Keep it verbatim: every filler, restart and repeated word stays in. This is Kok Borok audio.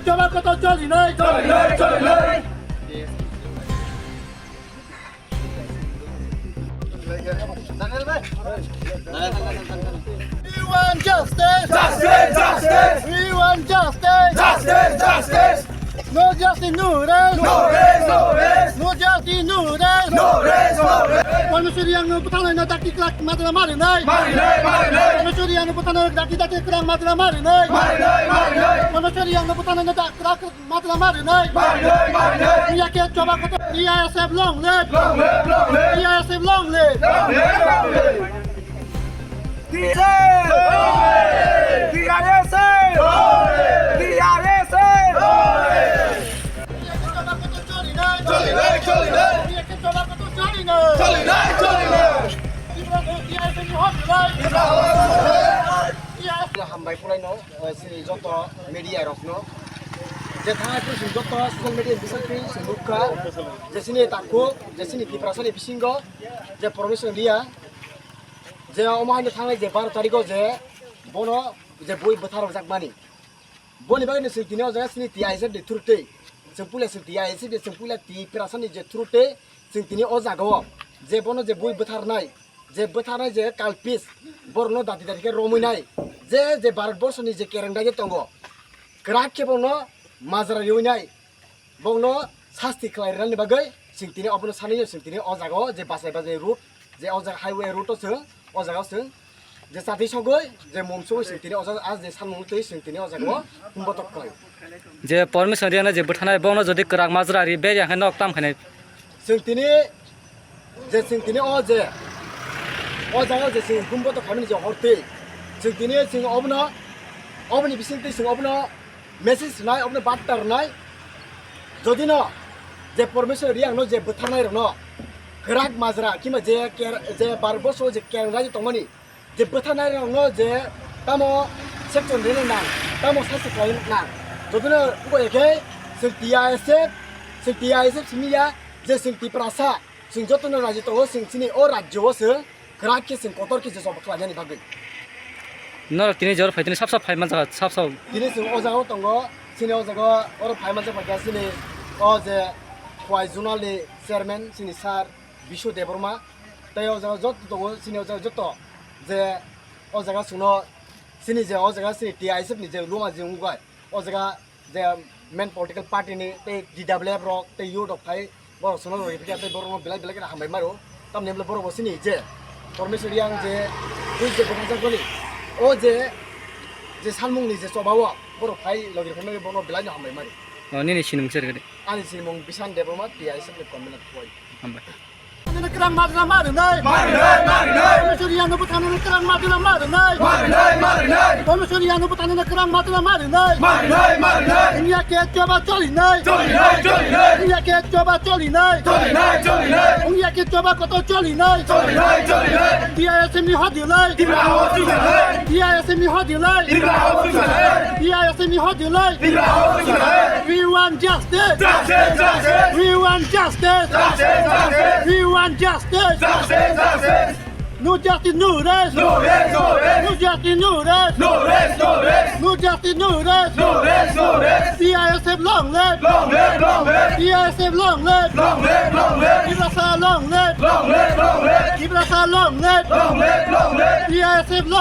Choba kotor cholinai, cholinai, cholinai. We want justice. Justice, justice. We want justice. Justice, justice. No justice, no rest. No rest, no rest. No justice, no rest. No rest, no rest. Parmeshwar Reang no bwtharnai no dakti kwrak majra marinai. Marinai, marinai. Parmeshwar Reang no bwtharnai dakti dakti kwrak majra marinai. Marinai, marinai. Parmeshwar Reang no bwtharnai no dak kwrak majra marinai. Marinai, marinai. Iya ke choba kotor. T I S F long live. Long live, long live. T I S F long live. Long live, long live. T I S F! T I S F! T I S F! Hambai puraino, eh, sini joto media rokno. Je thangai puri sini joto social media bisingtwi sini nukha. Je sini takhuk, je sini Tiprasani bisingo, je Parmeshwar Reang, je omo haino thangnai je baro tarikgo je bono je bui bwtharjakmani. Boni bagwi no chwng tini o jaga chini T I S F ni through twi, chwng puila chwng T I S F ni, chwng puila Tiprasani je through twi chwng tini o jaga o je bono je bui bwtharnai, je bwtharnai je culprits, borokno dati dati khe romwi nai, je je Bharat borsoni je kereng dagi tongo, kwrak khe bono majra riwi nai. Bongno sasti khlai rwnani bagwi chwng tini obono sanwi chwng tini o jaga o je bachai bachai route, je o jaga highway route o chwng o jaga o chwng je chati sogwi je mum sogwi chwng tini o jaga a je sanmung twi chwng tini o jaga o humbotok khlai. Je Parmeshwar Reang no je bwtharnai bongno jodi kwrak majra ri be ya khe nok tam khainai. Chwng tini je chwng tini o je o jaga o je chwng humbotok khaimani je hortwi chwng tini chwng obono oboni bisingtwi chwng obono message rwnai, obono barta rwnai. Jodi no je Parmeshwar Reang no je bwtharnai rokno kwrak majra kima je ker-, je Bharat borso je kereng dagi tongmani je bwtharnai rokno je tamo section rwna nang, tamo sasti khlai nang. Jodi no wngkha khe chwng T I S F, chwng T I S F simi ya je chwng Tiprasa, chwng jotono raji tongo, chwng chini o rajyo o chwng kwrak khe chwng kotor khe je job khlainani bagwi. Norok tini jor phai tini sap sap phai manjak sap sap. Tini chwng o jaga o tongo, chini o jaga o oro phai manjak phai kha chini o je Khowai zonal ni chairman chini sir Bishu Debbarma. Tei o jaga joto tongo, chini o jaga joto je o jaga chwngno chini je o jaga chini T I S F ni je luma je wngkha o jaga je main political party ni tei D W F rok tei youth rok phai borok chwngno rw riphi khe tei borokno belai belai kheno hambai maro. Tamni hwnle borok bo chini je Parmeshwar Reang je twi je bwtharjakmani o je je salmung ni je choba o borok phai logi rw phaimani borokno belai no hambai maro. O, nini sinimung se rwgadi. Ani sinimung Bishan Debbarma, T I S F ni convener Khowai. Hambai. Bwtharnani kwrak majra marinai. Marinai, marinai. Parmeshwar Reang no bwtharnani kwrak majra marinai. Marinai, marinai. Parmeshwar Reang no bwtharnani kwrak majra marinai. Marinai, marinai. Wngya khe choba cholinai. Cholinai, cholinai. Wngya khe choba cholinai. Cholinai, cholinai. Wngya khe choba kotor cholinai. Cholinai, cholinai. T I S F ni hodi lai. Tripura hawa cholinai. T I S F ni hodi lai. Tripura hawa cholinai. T I S F ni hodi lai. Tripura hawa cholinai. We want justice. Justice, justice. We want justice. Justice, justice. We want justice. Justice, justice. No justice, no rest. No rest, no rest. No justice, no rest. No rest, no rest. No justice, no rest. No rest, no rest. T I S F long live. Long live, long live. T I S F long live. Long live, long live. Tiprasa long live. Long live, long live. Tiprasa long live. Long live, long live. T I S F long